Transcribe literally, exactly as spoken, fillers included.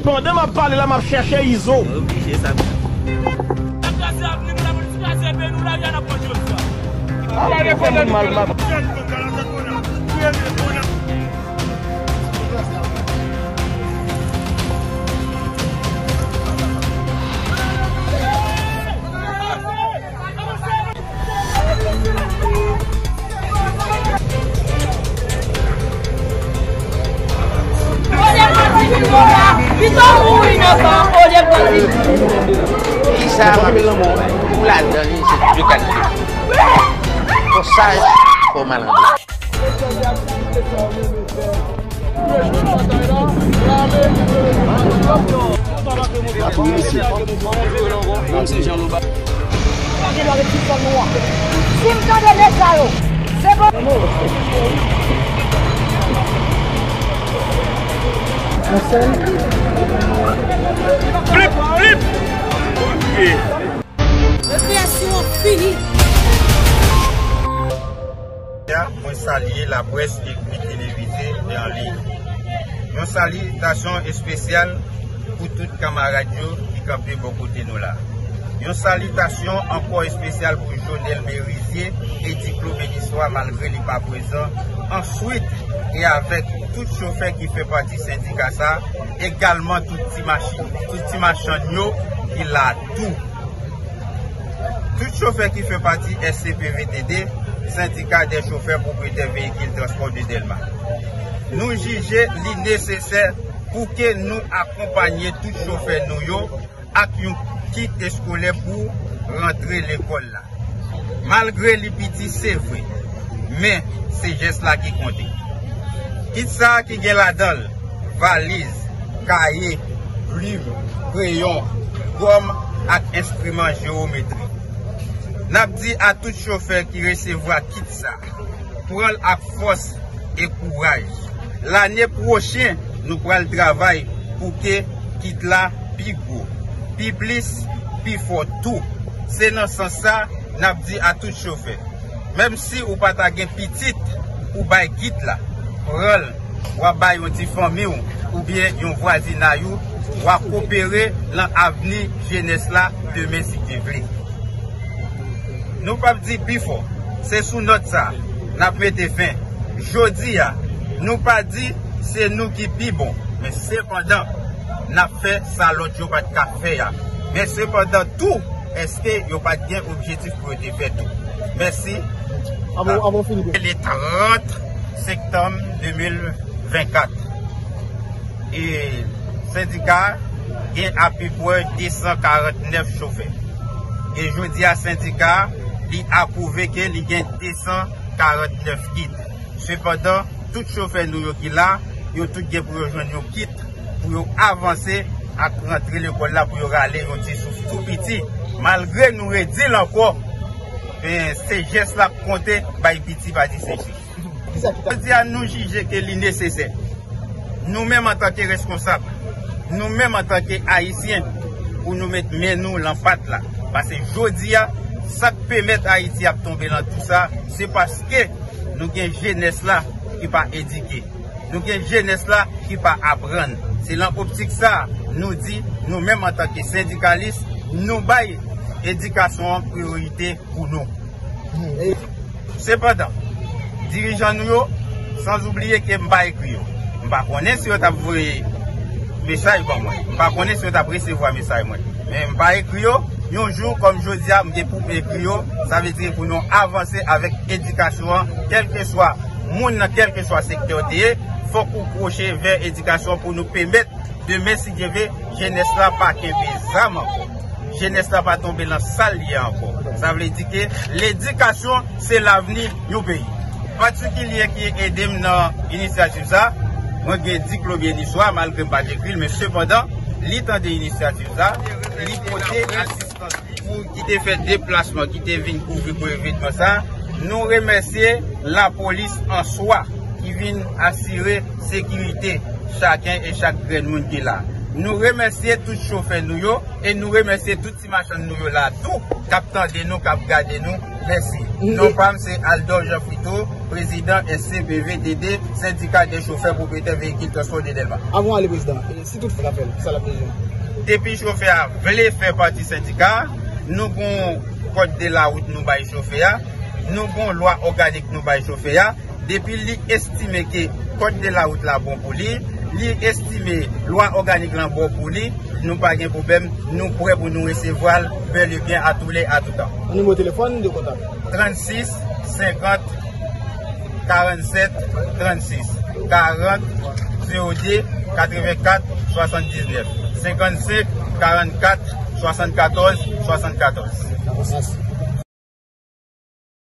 Pandan m ap pale la, m ap chèche Izo. Oblije sa. N ap kraze avni nou, n ap kraze peyi nou, lari a n ap manje jodi a. Fè moun mal, m ap Kisa m ap di? Ou ladan li, se de kalite. Fò saj, fò malandren. Si m tande nèg sa yo, se bon. Flip, flip. Rekreyasyon an fini. Mwen salye laprès ekri televize e an liy. Yon salitasyon espesyal pou tout kanmarad yo ki kanpe bò kote nou la. Yon salitasyon ankò espesyal pou Jonel Merizier e Diclo Beniswa, malgre li pa prezan, answit, e avèk tout chofè ki fè pati sendika sa, egalman tout ti machin, tout ti machann yo ki la tou. Tout chofè ki fè pati S C P V T D, Sendika dè Chofè Pwopriyetè Veyikil Transpò de Dèlma. Nou jije li nesesè pou ke nou akonpanye tout chofè nou yo ak yon kit eskolè pou rantre lekòl la. Malgre li piti, se vre, men se jès la ki konte. Kit sa a ki gen ladan l valiz, kaye, plim, kreyon, gòm ak enstriman jewometri. N ap di a tout chofè ki resevwa kit sa, pran l ak fòs e kouraj. Lane pwochen, nou pral travay pou ke kit la pi gwo, pi plis, pi fò tou. Se nan sans sa, n ap di a tout chofè, menm si ou pa ta gen pitit pou bay kit la, pran l, w a bay yon ti fanmi w oubyen yon vwazinay ou, w a kopere nan avni jenès la demen si Dye vle. Nou p ap di pi fò. Se sou nòt sa a n ap mete fen. Jodi a, nou pa di se nou ki pi bon, men sepandan, n ap fè sa lòt yo pa t ka fè a. Men sepandan tou, èske yo pa t gen objektif pou yo te fè tou? Mèsi. Avan, avan w fini. Le trant septanm de mil vennkat. E sendika a gen apeprè de san karant nèf chofè. E jodi a, sendika a, li apwouve ke li gen de san karant nèf kit. Sepandan, tout chofè nou yo ki la, yo tout gen pou yo jwenn yon kit pou yo avanse ak rantre lekòl la, pou yo rale yon ti souf tou piti. Malgre nou redi l ankò, men se jès la k konte, bay piti pa di se jis. Jodi a, nou jije ke li nesesè, nou menm antanke reskonsab, nou menm antanke Ayisyen, pou nou met men nou lan pat la. Paske jodi a, sa k pèmèt Ayiti ap tonbe lan tou sa, se paske nou gen jenès la ki pa edike. Nou gen jenès la ki pa aprann. Se lan optik sa a, nou di, nou menm antanke sendikalis, nou bay edikasyon an priyorite pou nou. Sepandan, dirijan nou yo, san oubliye ke m pa ekri yo. M pa konnen si yo t ap voye mesaj ban mwen. M pa konnen si yo t ap resevwa mesaj mwen. Men m pa ekri yo. Yon jou kòm jodi a, m gen pou m ekri yo. Sa vle di pou nou avanse avèk edikasyon an, kèlkeswa moun nan, kèlkeswa sektè w te ye, fòk ou pwoche vè edikasyon pou nou pèmèt demen, si Dye vle, jenès la pa kenbe zam ankò. Jenès la pa tonbe lan sa l ye ankò. Sa vle di ke ledikasyon se lavni yon peyi. Patikilye ki ede m nan inisyativ sa, mwen gen Diclo Beniswa, malgre m pa t ekri l, men sepandan, li tande inisyativ sa, li pote asistans li pou ki te fè deplasman, ki te vin kouvri pou evenman sa. Nou remèsye lapolis an swa ki vin asire sekirite chaken e chak grenn moun ki la. Nou remèsye tout chofè nou yo e nou remèsye tout ti machann nou yo la tou k ap tande nou, k ap gade nou. Mèsi. Non pa m se Aldor Jean Frito, prezidan S C P V T D, Sendika dè Chofè Pwopriyetè Veyikil Transpò de Dèlma. Avan w ale, prezidan, e si tout frapè l, sa l ap bezwen? Depi chofè a vle fè pati sendika a, nou gon kòd de lawout nou bay chofè a, nou gon lwa òganik nou bay chofè a. Depi li estime ke kòd de lawout la bon pou li, li estime lwa òganik lan bon pou li, nou pa gen pwoblèm, nou prè pou nou resevwa l bèl e byen a tou lè a tou tan. Nimewo telefòn de kontak. Trannsis senkant karannsèt trannsis, karant zewo de katrevenkat swasanndiznèf, senkannsenk karannkat swasannkatòz swasannkatòz. Mèsi.